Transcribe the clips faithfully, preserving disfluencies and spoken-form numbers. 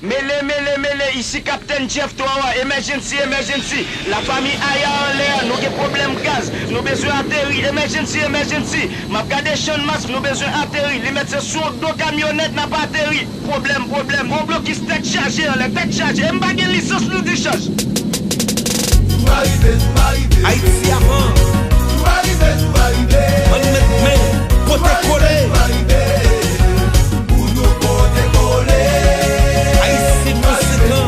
Mele, mele, mele, isi Kaptenn Jeff Tower, emergency, emergency. Lafanmi Aya anlè a, nou gen pwoblèm gaz, nou bezwen ateri, emergency, emergency. M ap gade Channmas, nou bezwen ateri, li mèt se sou do kamyonèt n ap ateri. Pwoblèm, pwoblèm, gwo blokis tèt chaje anlè, tèt chaje, e m pa gen lisans nou dichaj. Ayiti avan. Ann met men, pote kole. Ayisyen konsekan,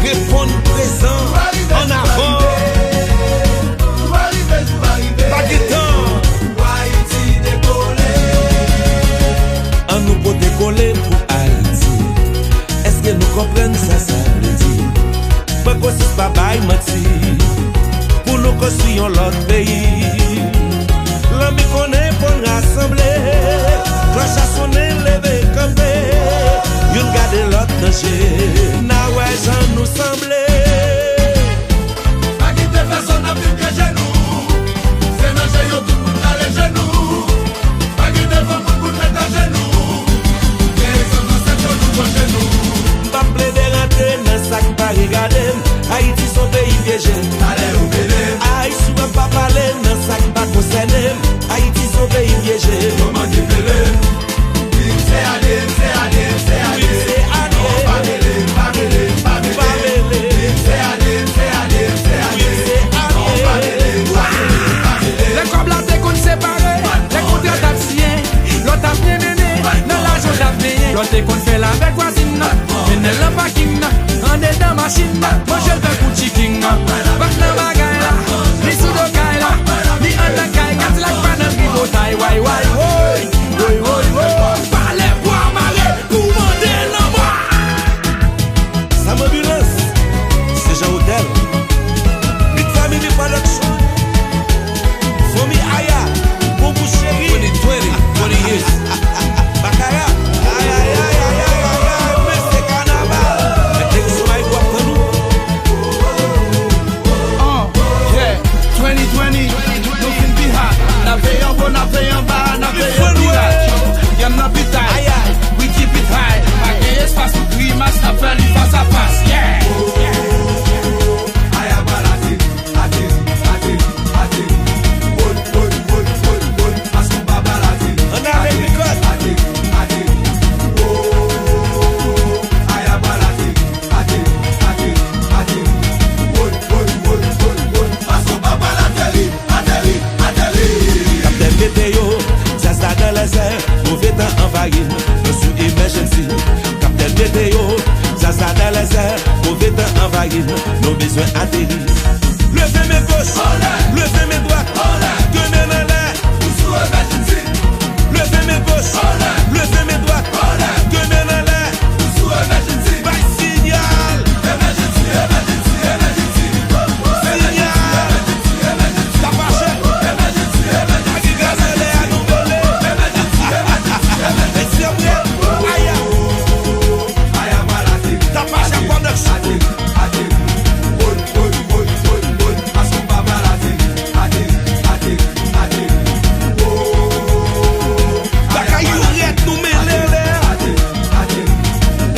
reponn prezan, ann avan. Pa gen tan. Ann nou pote kole pou Ayiti. Èske nou konprann sa sa vle di? Pran konsyans, pa bay manti. Pou nou konstwi yon lòt peyi. Lanbi konnen fò n rasanble. Klòch la sonnen, leve kanpe. Youn gade lòt nan je. N a wè jan nou sanble. Pa kite pèsonn ap viv pye jenou. Se nan je yo tout moun rale jenou. Pa kite fò moun pou met ajenou. Gen egzanp nan sèt yo nou pran jenou. M p ap plede rantre nan sa k pa regade m. Ayiti s on peyi pyeje. Talè yo mele. Ayisyen pa pale nan sa k pa konsène m. Ayiti s on peyi pyeje. Yo manke pele. Wi, m se ale, m se ale, m se ale. Wi, m se ale. Pa mele, pa mele, pa mele. Pa mele. Wi, m se ale, m se ale, m se ale. Wi, m se ale. Pa mele, pa mele, pa mele. Lè kòb la te konn separe, lè kontra t ap siyen, lòt ap mennen, nan lajan t ap benyen. Lòt te konn fè l avèk vwazin nan, mennen l nan pakin nan, andedan machin nan, manje l tankou chicken nan. Bat nan bagay la, li sou do kay la, li anndan kay, Kadilak pa nan tripotay, way, way, woy, woy, woy, woy. Palè bwa mare, pou mande lanmò. Sam Ambulance, se Jean Hotel. Big Family Production. Fanmi Aya, Bonbou Cheri. Twenty twenty, twenty years. Bakara. Ay, ay, ay, mesye kanaval. Mèt nèg sou mic, w ap tann ou. Uh, yeah, twenty twenty, nou fin pi hot. N ap veye anwo, n ap veye anba, n ap veye pirat. Game nan pi tight, we keep it high. Pa gen espas pou grimas, n ap fè li fas a fas. Yeah! Aya pral ateri, ateri, ateri, ateri. Wol, wol, wol, wol, wol. Paske w pa pral ateri. Ann ale, Nikòs. Ateri, ateri, ateri. Wol, wol, wol, wol, wol. Aya pral ateri, ateri, ateri, ateri. Wol, wol, wol, wol, wol. Paske w pa pral ateri. Ateri, ateri. Kaptèn Meteo, djaz la dans les airs, move tan anvayi n, nou sou emergency. Kaptèn Meteo, djaz la dans les airs, move tan anvayi n, nou bezwen ateri. Leve men goch, leve men dwat, de men anlè, nou sou emergency. Leve men goch, leve men dwat, de men anlè, nou sou emergency. Bay siyal. Emergency, emergency, emergency. Siyal. Tapache. Emergency, emergency, emergency. Gaz anlè a nou mele. Emergency, emergency, emergency. Mesye, aya. Aya pral ateri. Tapache Production. Ateri, ateri. Woy, woy, woy, woy, woy. Paske w pa pral ateri. Ateri, ateri, ateri. Woy. Bagay yo rèd, nou mele anlè. Ateri, ateri.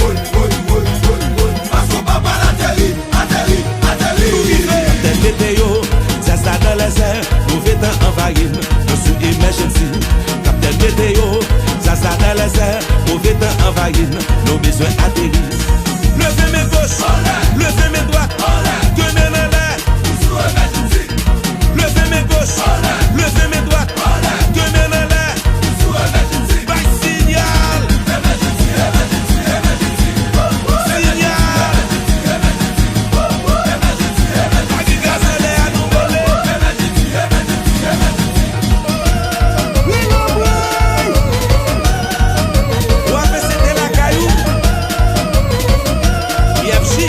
Woy, woy, woy, woy, woy. Paske w pa pral ateri, ateri, ateri. Nou rive. Kaptèn Meteo, djaz la dans les airs, move tan anvayi n, nou sou emergency. Kaptèn Meteo, djaz la dans les airs, move tan anvayi n, nou bezwen ateri. Leve men goch, leve men dwat, de men anlè, nou sou emergency. Leve men goch, leve men dwat, de men anlè, bay siyal. Siyal. Pa gen gaz anlè a, nou mele. Ou ap eseye lakay ou. P F J.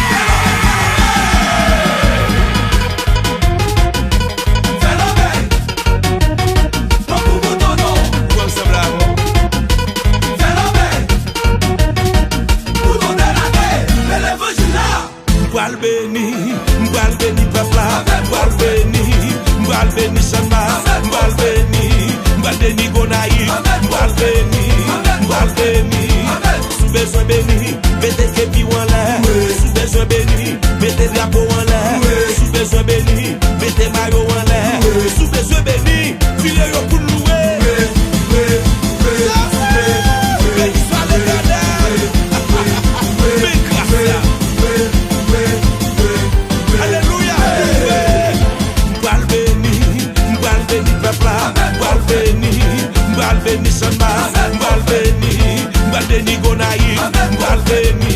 Fè lòbèy. Tankou bouton non. Ou ansanm la, bon. Fè lòbèy. Bouton delate. Fè levanjil la. M pral beni, m pral beni pèp la. M pral beni, m pral beni Chanma. M pral beni, m pral beni Gonayiv. M pral beni, m pral beni. Si w bezwen beni, mete kepi w anlè. Si w bezwen beni, mete drapo w anlè. Si w bezwen beni, mete mayo w anlè. Si w bezwen beni, vire yo pou n louwe. Beni swa Letènèl. Men gras la. Alelouya. M pral beni, m pral beni pèp la. M pral beni, m pral beni Chanma. M pral beni, m pral beni Gonayiv. M pral beni,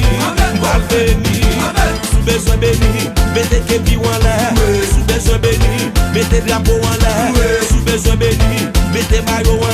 m pral beni. Si w bezwen beni, mete kepi w anlè. Si w bezwen beni, mete drapo w anlè. Si w bezwen beni, mete mayo w